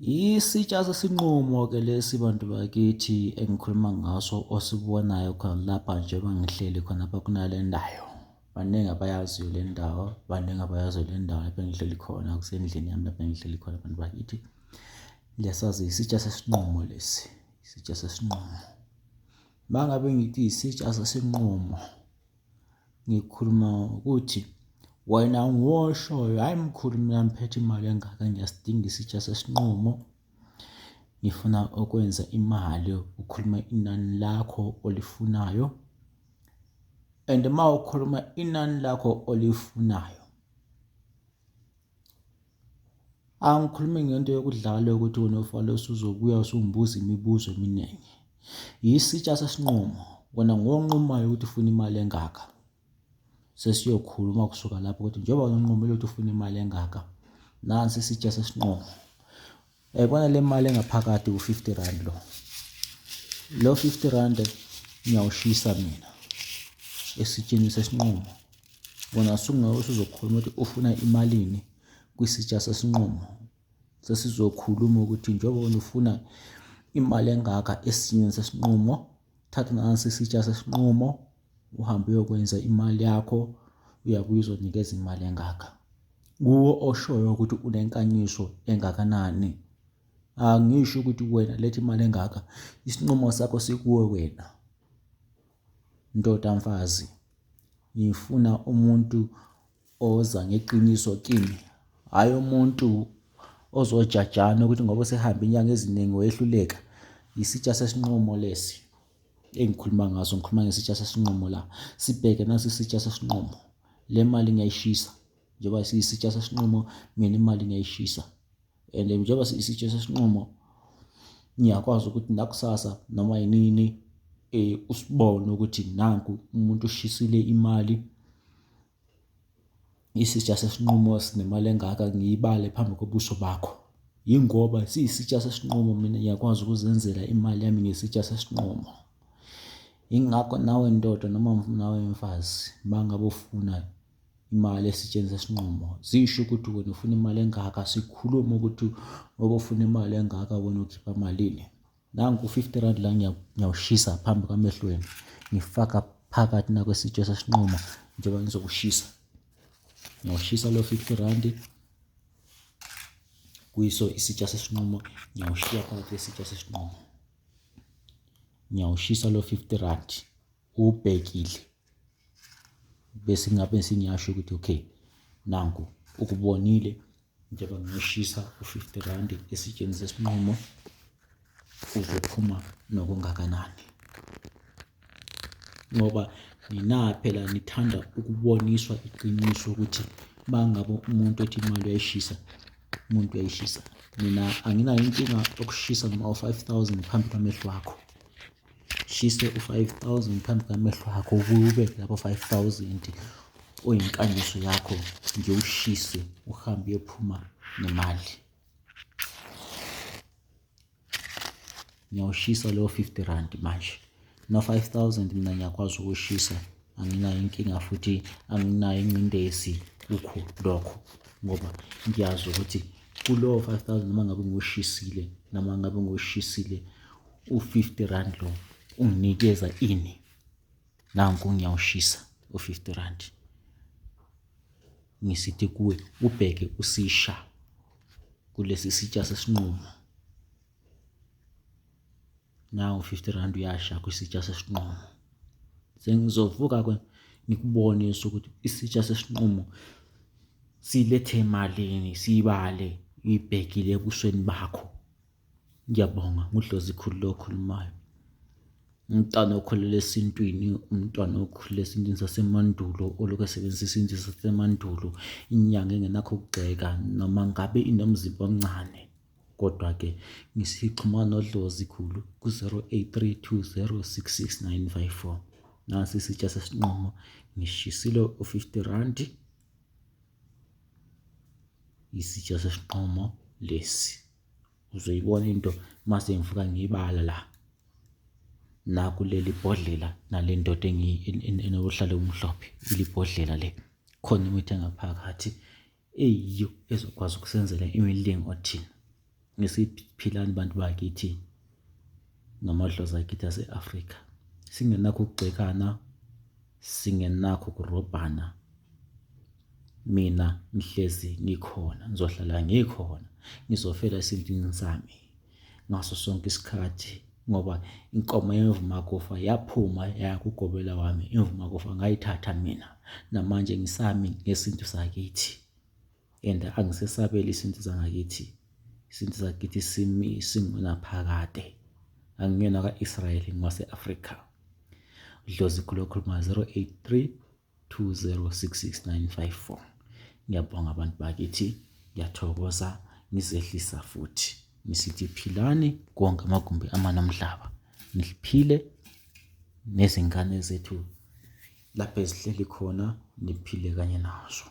Isitsha sesinqumo-ke lesi bantu bakithi engikhuluma ngaso osibonayo khona lapha njengoba ngihleli khona lapha kunale ndawo. Baningi abayaziyo le ndawo, baningi abayaziyo le ndawo lapho engihleli khona, kusendlini yami lapho engihleli khona bantu bakithi. Lesazi isitsha sesinqumo lesi, isitsha sesinqumo. Uma ngabe ngithi isitsha sesinqumo, Ngikhuluma ngokuthi wena nguwoshoyo, hhayi mkhulu mina ngiphethe imali engaka ngiyasidinga isitsha sesinqumo, ngifuna ukwenza imali, ukhulume inani lakho olifunayo and uma ukhuluma inani lakho olifunayo, Angikhulumi ngento yokudlala yokuthi wena ufale usuzobuya usungibuza imibuzo eminingi. Yisitsha sesinqumo, wena ngonqumayo ukuthi ufuna imali engaka. Sesiyokhuluma kusuka lapho ukuthi njengoba wena unqumile ukuthi ufuna imali engaka, nansi isitsha sesinqumo. Yayibona le mali engaphakathi u-50 rand lo. Lo 50 rand ngiyawushisa mina esitsheni sesinqumo. Wena sungeke usuzokhuluma ukuthi ufuna imalini kwisitsha sesinqumo. Sesizokhuluma ukuthi njengoba wena ufuna imali engaka esitsheni sesinqumo, thatha nansi isitsha sesinqumo uhambe uyokwenza imali yakho, uyabuya uzonikeza imali engaka. Kuwo oshoyo ukuthi unenkanyiso engakanani. Angisho ukuthi wena letha imali engaka, isinqumo sakho sikuwe wena. Ndoda mfazi, ngifuna umuntu oza ngeqiniso kimi, hhayi umuntu ozojajana ukuthi ngoba usehambe inyanga eziningi wehluleka. Isitsha sesinqumo lesi engikhuluma ngaso, ngikhuluma ngesitsha sesinqumo la. Sibheke nasi isitsha sesinqumo, le mali ngiyayishisa. Njengoba siyisitsha sesinqumo, mina imali ngiyayishisa and njengoba siyisitsha sesinqumo ngiyakwazi ukuthi nakusasa noma yinini usibone ukuthi nanku umuntu ushisile imali. Isitsha sesinqumo sinemali engaka ngiyibale phambi kobuso bakho. Yingoba siyisitsha sesinqumo mina ngiyakwazi ukuzenzela imali yami ngesitsha sesinqumo. Yingakho nawe ndoda noma nawe mfazi uma ngabe ufuna imali esitsheni sesinqumo zisho ukuthi wena ufuna imali engaka sikhulume ukuthi ngoba ufuna imali engaka wena ukhipha malini. Nangu u-50 rand la ngiyawushisa phambi kwamehlweni ngifaka phakathi nakwesitsha sesinqumo njengoba ngizokushisa ngiyawushisa lo 50 rand kuyiso isitsha sesinqumo ngiyawushiya phakathi kwesitsha sesinqumo ngiyawushisa lo 50 rand ubhekile bese ngabe sengiyasho ukuthi okay nanku ukubonile njengoba ngiyoshisa u-50 rand esitsheni sesinqumo uzophuma nokungakanani ngoba nina phela nithanda ukuboniswa iqiniso ukuthi bangabe umuntu ethi imali uyayishisa umuntu uyayishisa mina anginayo inkinga yokushisa noma u-5000 phambi kwamehlo akho shise u-5000 phambi kwamehlo akho ubuye lapho 5000 oyinkanyiso yakho ngiwushise uhambe uyophuma nemali ngiyawushisa lowo 50 rand manje no 5000 mina ngiyakwazi ukushisa anginayo inkinga futhi anginayo ingcindezi kukho lokho ngoba ngiyazi ukuthi kulowo 5000 noma ngabe ngiwushisile noma ngabe ngiwushisile u-50 rand lo unginikeza ini nanku ngiyawushisa u-50 rand ngisithi kuwe ubheke usisha kulesi sitsha sesinqumo nawu 50 rand uyasha kwisitsha sesinqumo sengizovuka ke ngikubonise ukuthi isitsha sesinqumo silethe malini siyibale uyibhekile ebusweni bakho Ngiyabonga nguDlozi Khulu lo okhulumayo. Umntwana okholelwa esintwini, umntwana okhulele esintwini sasemandulo, olokhu esebenzisa isintu sasemandulo, inyanga engenakho ukugxeka noma ngabe inomzimba omncane. Kodwa-ke ngisixhumana noDlozi Khulu ku-083 206 6954. Nasi isitsha sesinqumo, ngishisile u-50 randi, isitsha sesinqumo lesi. Uzoyibona into mase ngivuka ngiyibala la nakuleli bhodlela nale ndoda enobuhlalo obumhlophe ilibhodlela le khona imithi engaphakathi eyiyo ezokwazi ukusenzela imilingo thina. Ngisiphilani bantu bakithi ngamadlozi akithi ase-Afrika. Singenakho ukugxekana, singenakho ukurobhana. Mina ngihlezi ngikhona, ngizohlala ngikhona, ngizofela esintwini sami ngaso sonke isikhathi ngoba inkomo yemvumakufa yaphuma yaya kugobela wami, imvumakufa ngayithatha mina. Namanje ngisami ngesintu sakithi. And angisesabeli isintu sangakithi, isintu sakithi simi singunaphakade. Angiyena ka-Israyeli ngowase-Afrika. Dlozi khulukhuluma 083 2066954. Ngiyabonga abantu bakithi, ngiyathokoza, ngizehlisa futhi. Ngisithi philani konke amagumbi amane omhlaba. Niphile nezingane zethu lapho ezihleli khona niphile kanye nazo.